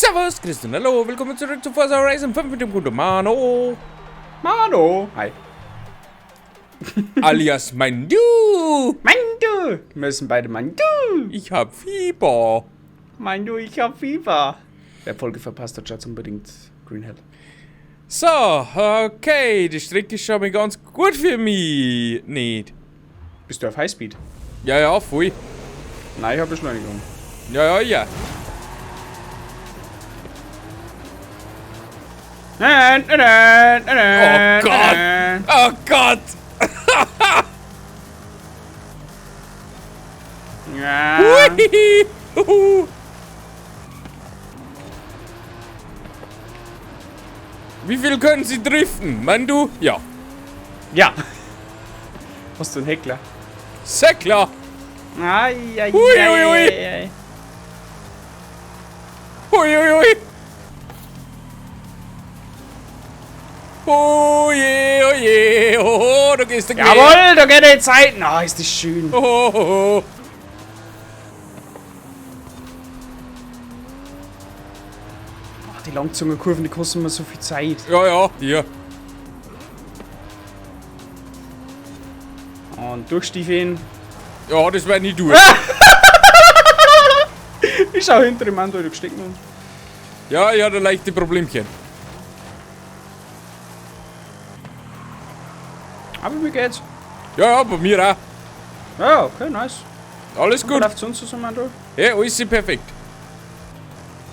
Servus, Christian, hallo, willkommen zurück zu Forza Horizon 5 mit dem guten Mano. Mano. Hi. Alias Mandu. Mandu. Wir müssen beide Mandu. Ich hab Fieber. Mandu, ich hab Fieber. Wer Folge verpasst hat, schaut unbedingt Green Hell. So, okay, die Strecke ist schon mal ganz gut für mich. Nicht. Bist du auf Highspeed? Ja, ja, voll. Nein, ich hab Beschleunigung. Ja, ja, ja. Nein, nein, nein, nein, Oh Gott. nein. Oh Gott. Ja. Hui. Huhu. Wie viel können Sie driften? Mandu? Ja. Ja. Hast du einen Heckler? Sehr klar. Ai, ai, Ui, ui, ui. ai, ai. Ui, ui, ui. Oh je, oh je, oh, da gehst du quer. Jawohl, da geht die Zeit. Na, ist das schön. Oh, oh, oh. Ach, die Langzungenkurven, die kosten mir so viel Zeit. Ja, ja, hier. Und durchstiefeln. Ja, das wär nicht durch. Ich schau hinter dem Mann, da gesteckt. Ja, ich hatte leichte Problemchen. Aber mir geht's. Ja, ja, bei mir auch. Ja, okay, nice. Alles gut. Läuft sonst so, Mando? Ja, alles ist perfekt.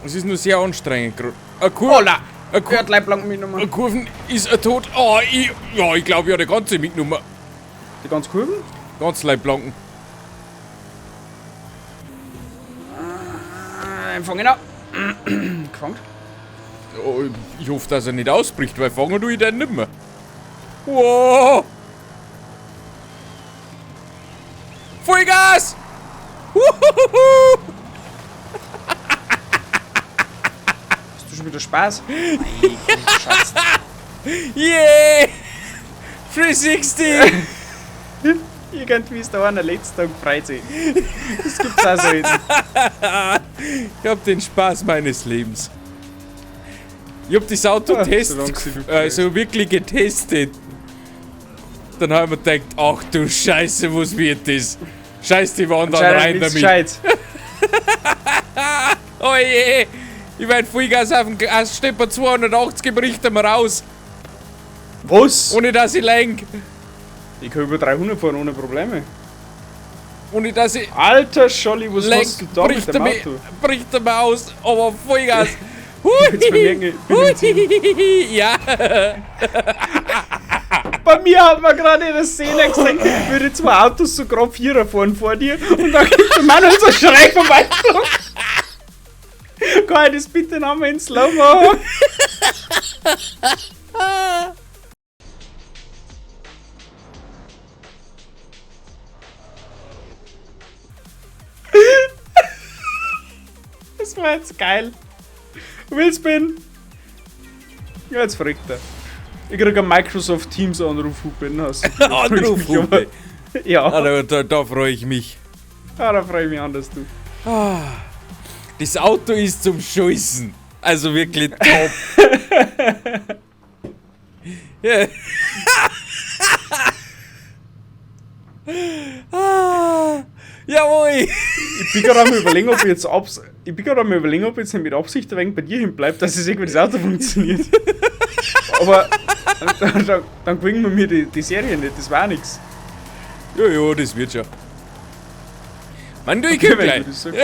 Es ist nur sehr anstrengend gerade. Eine Kurve, Hola! eine Wer hat Leiblang mitgenommen? eine Kurven ist ein Tod. Oh, ich, ja, ich glaube, ich habe die ganze mitgenommen. Die ganze Kurven? Ganz Leibplanken. Empfangen auch. Gefangen. Oh, ich hoffe, dass er nicht ausbricht, weil fangen tue ich den nicht mehr. Wow! Vollgas! Huhuhuhu! Hast du schon wieder Spaß? Nein, Schatz. Yeah! 360! Irgendwie ist da einer letzter und freut sich. Das gibt's auch selten. Ich hab den Spaß meines Lebens. Ich hab das Auto Ach, test, solange sie du also wirklich getestet. Dann hab ich mir gedacht, ach du Scheiße, was wird das? Scheiß die Wand an, rein nichts damit. Gescheites. Oh je! Ich werd Vollgas auf den Gasstepper 280 bricht er mir raus, Was? ohne dass ich lenk. Ich kann über 300 fahren ohne Probleme. Ohne dass ich Alter Scholli, was lenk, hast du da mit bricht dem er mir, Auto? bricht er mir aus, aber Vollgas. Jetzt bemerken, ich bin im Ziel. Ja. Bei mir hat man gerade in der Szene gesehen, wie die zwei Autos so grob Vierer fahren vor dir und dann kommt der Mann und so schräg vorbei. Kann ich das bitte nochmal in Slow-Mo haben? Das war jetzt geil. Wheelspin. Ja, jetzt verrückt er. Ich krieg einen Microsoft Teams Anruf, Hupe. Anruf, Hupe. Ja, Ah, da freue ich mich. ah, da freue ich mich anders, du. Das Auto ist zum Scheißen. Also wirklich top. Ja. Ah, jawohl. Ich bin gerade am überlegen, ob ich jetzt ich bin gerade am überlegen, ob ich jetzt nicht mit Absicht ein wenig bei dir hinbleibe, dass es irgendwie das Auto funktioniert. Aber dann gewinnen wir mir die Serie nicht, das war nix. Ja, ja, das wird schon. Mann, du, ich Okay, komm wenn gleich. du das sagst.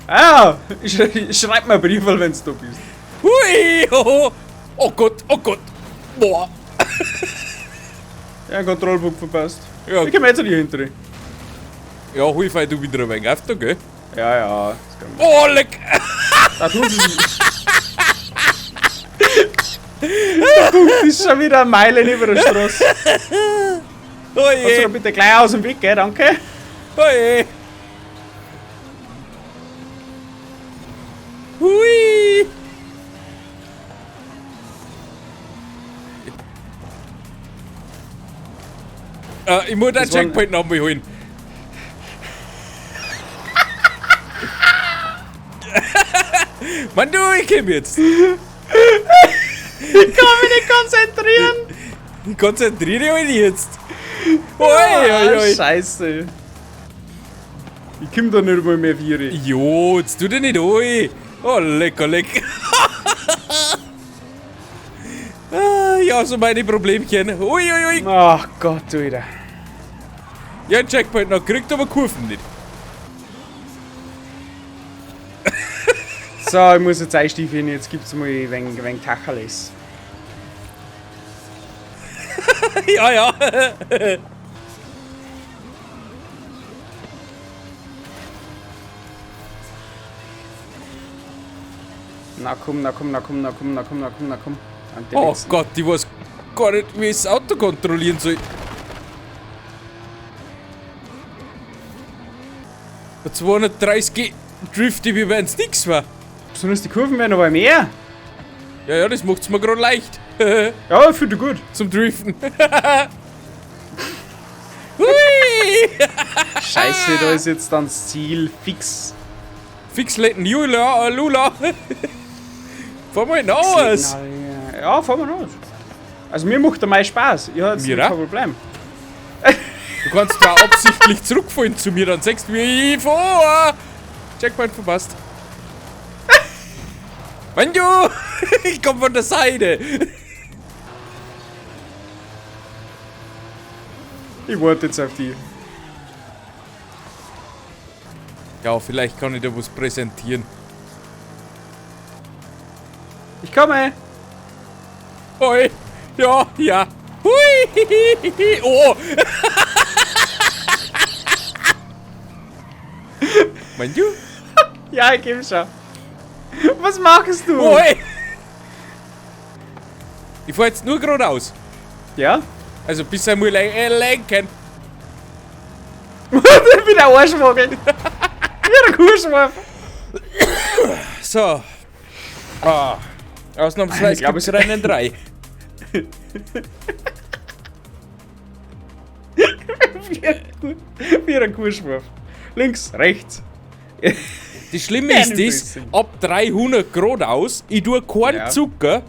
Ah, ich schreib mir einen Brief, wenn du da bist. Hui, hoho. Oh Gott, oh Gott. Boah. Ja, einen Kontrollpunkt verpasst. Ja. Ich komm jetzt nicht hinter. Ja, hol fein du wieder ein wenig auf da, gell? Ja, ja, das kann man. Oh, leck. Da tun sie sich. Der Punkt ist schon wieder eine Meile über der Straße. Oh Kannst du je. da bitte gleich aus dem Weg gehen, danke. Oh je. Hui. Ich muss den Das waren- Checkpoint nochmal holen. Mann, du, ich komm jetzt. Ich kann mich nicht konzentrieren. Ich konzentriere mich jetzt. Oi, oi, oi. Scheiße. Ich komm da nicht mal mehr vier. Jo, jetzt tu dich nicht oi. Oh, lecker, lecker. Ja, so meine Problemchen. Ui, ui, ui. Ach Gott, Alter. Ja, einen Checkpoint noch gekriegt, aber Kurven nicht. So, ich muss jetzt einstiefeln, jetzt gibt's mal ein wenig Tacheles. Ja, ja. Na komm, na komm, na komm, na komm, na komm, na komm, na komm. Oh Gott, ich weiß gar nicht, wie ich das Auto kontrollieren soll. Bei 230 Drift ich, wie wenn's nix war. Besonders die Kurven werden aber mehr. Ja, ja, das macht's mir gerade leicht. Ja, finde ich gut. Zum Driften. Hui! Scheiße, da ist jetzt dann das Ziel fix. Fix letten Jula, Lula. Fahr mal hinaus. Ja, fahren wir hinaus. Also mir macht der Mai Spaß. Ich hab jetzt kein Problem. Du kannst da absichtlich zurückfahren zu mir, dann sagst du mir, ich fahr. Checkpoint verpasst. Mann, du! Ich komm von der Seite. Ich warte jetzt auf die. Ja, vielleicht kann ich dir was präsentieren. Ich komme! Hoi! Ja, ja! Hui! Oh! Mein du? Ja, ich geb schon. Was machst du? Hoi! Ich fahr jetzt nur geradeaus. Ja? Also bis einmal lenken. Ich bin der Arschvogel. Wie ein Kuhschwarf. So. Ah. Ausnahmsweise Ich glaub, gibt's Rennen 3. Wie ein Kuhschwarf. Links, rechts. Das Schlimme ist das, ab 300 geradeaus, ich tue keinen Zucker,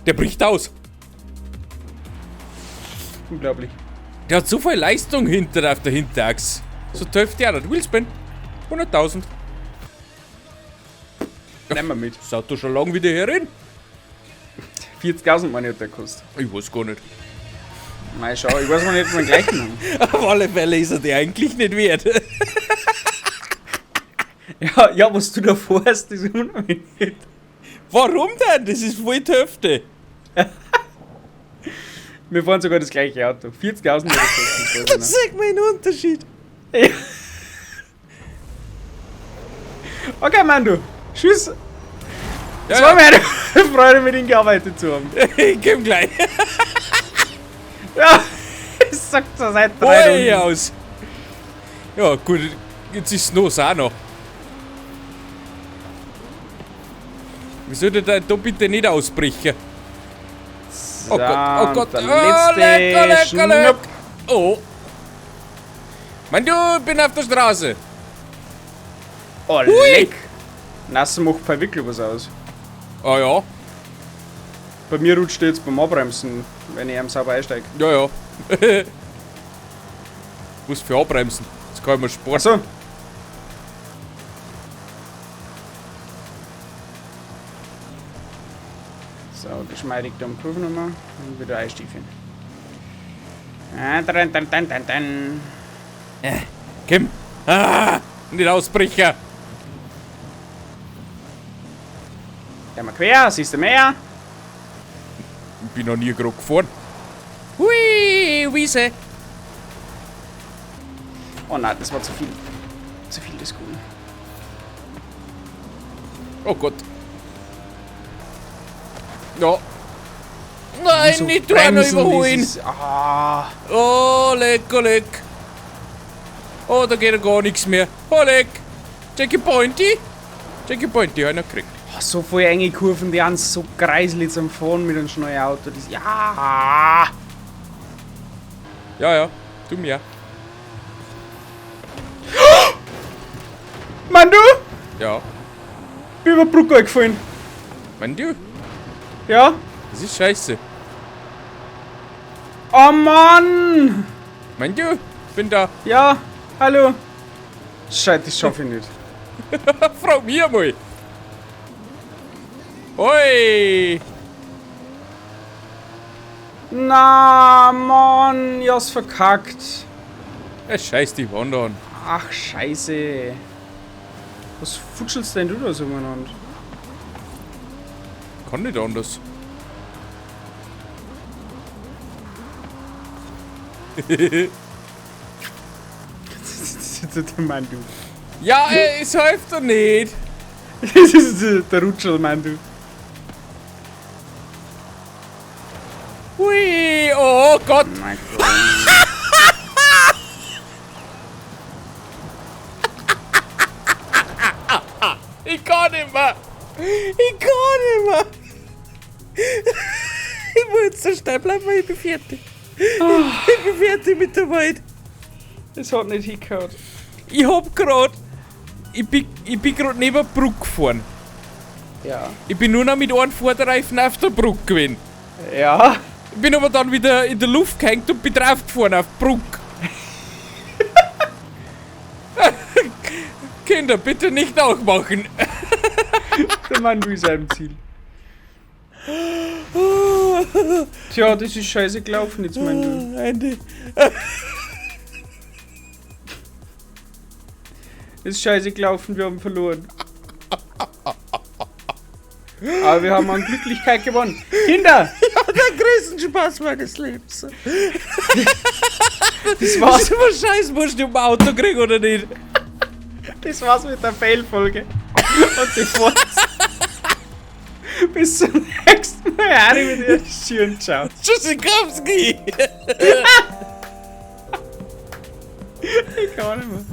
der bricht aus. Unglaublich. Der hat so viel Leistung hinter auf der Hinterachse. So tief der nicht. Wheelspin. 100.000. Nehmen wir mit. Das Auto schon lange wieder herin. 40.000 meine ich, hat der gekostet. Ich weiß gar nicht. Mei, schau, ich weiß noch nicht, ob wir den gleichen haben. Auf alle Fälle ist er dir eigentlich nicht wert. Ja, ja, was du da fährst, das wundert mich nicht. Warum denn? Das ist voll die Hälfte. Wir fahren sogar das gleiche Auto. 40.000 hat das gekostet. Das sagt mir einen Unterschied. Ja. Okay, Mando. Tschüss. Ja, Es war mir eine Freude, mit Ihnen gearbeitet zu haben. Ich komm gleich. Ja, ich sag schon seit 3 Ui, Runden. aus. Ja, gut, jetzt ist es auch noch. Wieso sollte der da bitte nicht ausbrechen? Oh Gott, oh Gott, Der oh, letzte lecker, lecker, Schnupp. lecker. Oh. Mann, du, ich bin auf der Straße. Oh, leck. Nass macht bei wirklich was aus. Ah ja, Bei mir rutscht er jetzt beim Abbremsen, wenn ich am sauber einsteige. ja, ja. Muss für abbremsen. Das kann ich mir sparen. Achso. So, geschmeidig da um Kurvennummer und wieder einstiefeln. Dran, dran, dran, dran, dran. Kim. Ah, nicht ausbrechen. Geh mal quer, siehst du mehr? Ich bin noch nie gerade gefahren. Hui, Wiese. Oh nein, das war zu viel. Zu viel des Guten. Oh Gott. Ja. Nein, So nicht du auch noch bremsen, überholen. dieses- Ah, Oh, leck, oh, leck. Oh, da geht ja gar nichts mehr. Oh, leck. Jackie Pointy. Jackie Pointy, hab ich noch gekriegt. oh, so viele enge Kurven, die haben so kreiselig zum Fahren mit einem schnellen Auto. Das, ja. Ja, ja. Du mir. Mann, du! Ja. Bin über die Brücke gefallen. Mein du? Ja? Das ist scheiße. Oh Mann! Mein du? Bin da. Ja, hallo. Scheiße, das schaffe ich nicht. Frag mich einmal. Oi! Na, Mann, ich hab's verkackt. Ja, scheiß die Wand an. Ach, scheiße. Was futschelst denn du da so umeinander? Kann nicht anders. Der Mann, du. Ja, es hilft doch nicht. Das ist der Rutschel, Mann, du. Hui, oh Gott. Mein Gott. Ich kann nicht mehr. Ich kann nicht mehr. Ich muss jetzt so schnell bleiben, weil ich bin fertig. Ich bin fertig mit der Welt. Das hat nicht hingehört. Ich hab grad. Ich bin grad neben der Brücke gefahren. Ja. Ich bin nur noch mit einem Vorderreifen auf der Brücke gewesen. Ja. Ich bin aber dann wieder in der Luft gehängt und bin draufgefahren auf die Brücke. Kinder, bitte nicht nachmachen. Der Mann will seinem Ziel. Tja, das ist scheiße gelaufen jetzt, mein du. Ende. Das ist scheiße gelaufen, wir haben verloren. Aber wir haben an Glücklichkeit gewonnen. Kinder! Ja, der größten Spaß meines Lebens. Das war's. Das ist immer scheiße, musst du im Auto kriegen oder nicht? Das war's mit der Fail-Folge. Und das war's. Bis zum nächsten Mal. Arrivederci und ciao. Tschüssikowski! Ich kann nicht mehr.